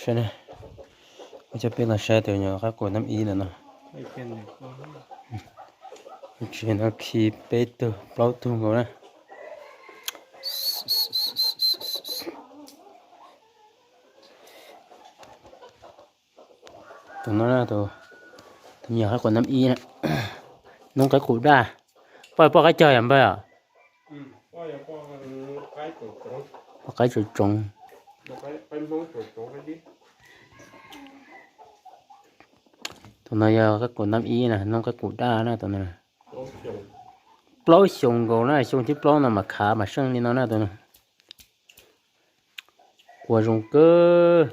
Ua cov peb los saib tus nyuam qaib qus nab ib ntawm no. Tsev no khi peb tug plaub tug nkaus na. Tus no na, tus me nyuam qaib qus nab ib na, noob qaib qus daj. Poj, poj qaib cog yom npawg os? Poj qaib tsoom tsoov. Tus no yog qaib qus nab ib na, noob qaib qus daj na tus no. Plaub xyoos nkaus na, xyoo thib plaub no mas khav mas seej li no na tus no. Qua zoo kawg.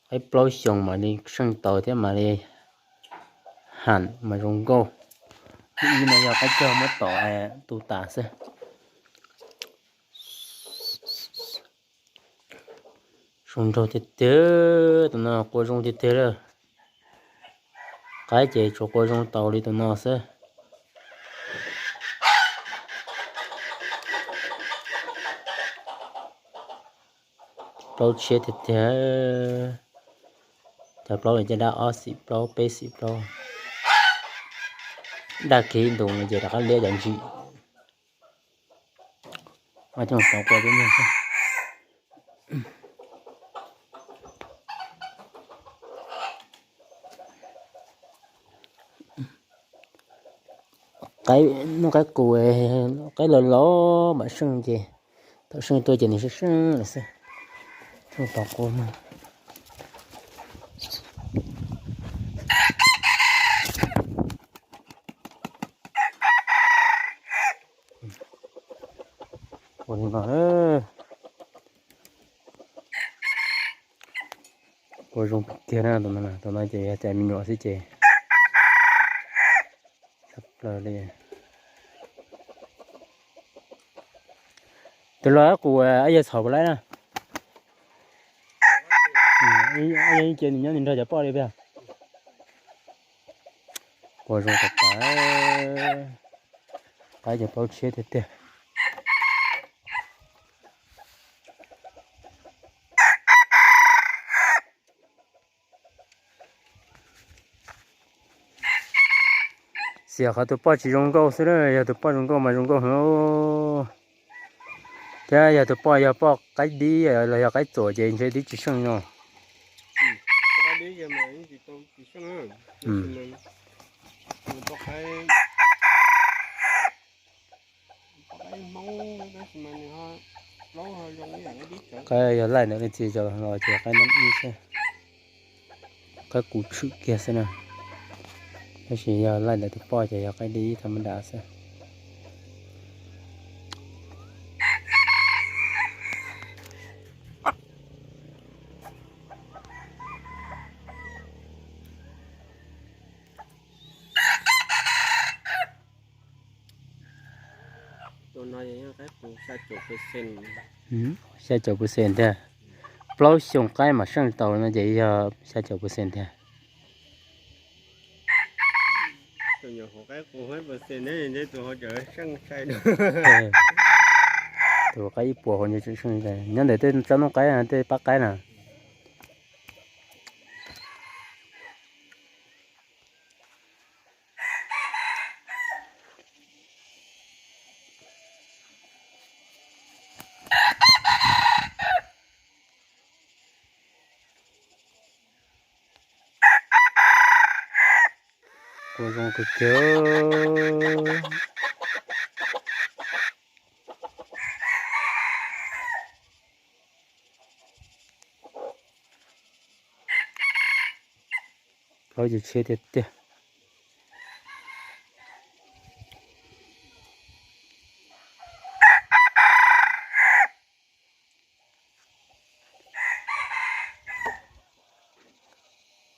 Qaib plaub xyoos mam li seej tau thiab mam li ham mas zoo nkauj. Ib no yog qaib cog muab tom tu tas xwb. Zoo nraug tiag tiag, tus no qua zoo tiag tiag lawm. Qaib ces tsuas qua zoo tau li tus no xwb. Plaub tshiab tiag tiag. Cov plaub no caj dab ob xim plaub peb xim plaub. Daj kiag ib ntus no ces rov qab liab cov ntsis. Coj tau qua peb mug xwb. Qaib, noob qaib qus, qaib los los mam seej ces thaum seej tuaj ces nws seej seej lawm xwb. Thaum tau qua mog. Ua li no, ua zoo tiag na, tus no ces yog cov me nyuam xwb ces tshaj plaws li. Tus los qus, yog txhaum puas laib na? Yog cia nws nyob nws nrog cov poj li tiag. Qua zoo tas tas, qaib cov plaub tshiab tiag tiag. Xiam qhov tus poj tsis zoo nkauj xwb na, yog tus poj zoo nkauj mas zoo nkauj heev. Thiab yog tus poj yog poj qaib dib los yog qaib txuas ces ntshe twb tsis seej no. Qaib yog laij ntawm leej txiv los ces qaib nab ib xwb, qaib qus tshwm kiag xwb na. Tab sis yog laij ntawm tus poj ces yog qaib dib tham mab das xwb. Xya caum percent tiag. Plaub xyoo qaib mam seej tau no ces yog xya caum percent tiag. Tus qaib ib puas hauv nyob ntawm tej tsob noob qaib, tej pab qaib na. Qua zoo kawg kiag. Plaub ces tshiab tiag tiag.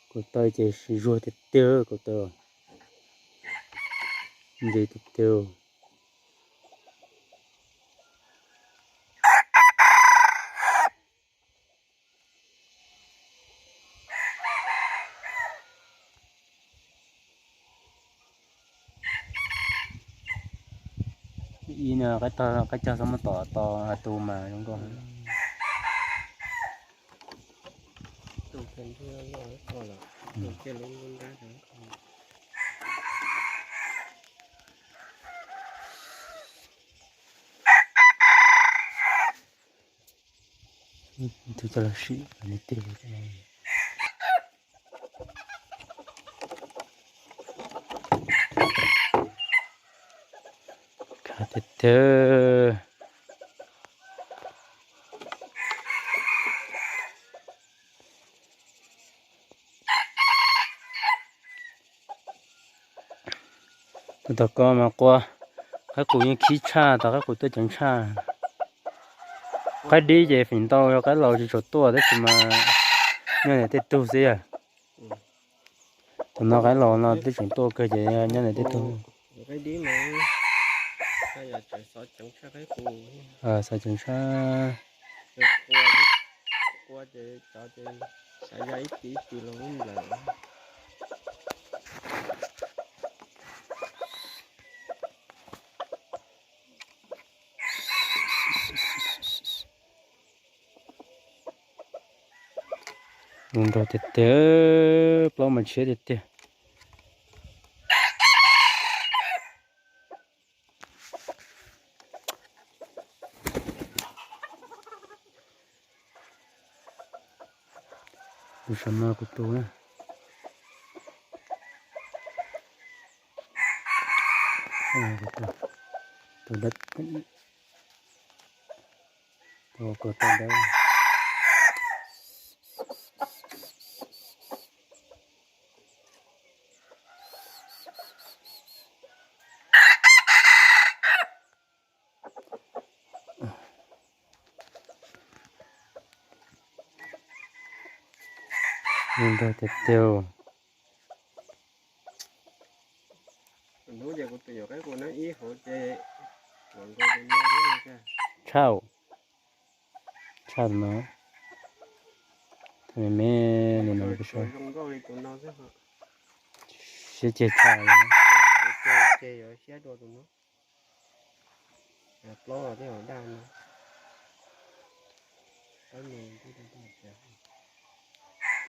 Kaum tawm ces zuag tiag tiag, kaum tawm nce tiag tiag. Ib no qaib cog xwb muab tom to tus mas zoo nkauj. Tus coj los sim nws tiag. Khav tiag tiag. Tus tom ko mas qua, qaib qus yeej khib tshaj, tom qaib qus tuaj ceev tshaj. Qaib dib ces feem ntau yog qaib laus tsis tshua tuaj tab sis mas nyob ntawm tej tug xwb yog. Tus no qaib laus no twb tseem tuaj kawg ces nyob ntawm tej tug. Xov ceev tshaj. Zoo nraug tiag tiag, plaub mas tshiab tiag tiag. Tus saum no kuv tus, tus dawb, tus ko taw dawb. Zoo nraug tiag tiag. Tshaj, tshaj no. Me me li no, siab ceg tshaj. Plaub los tej hauv daj no.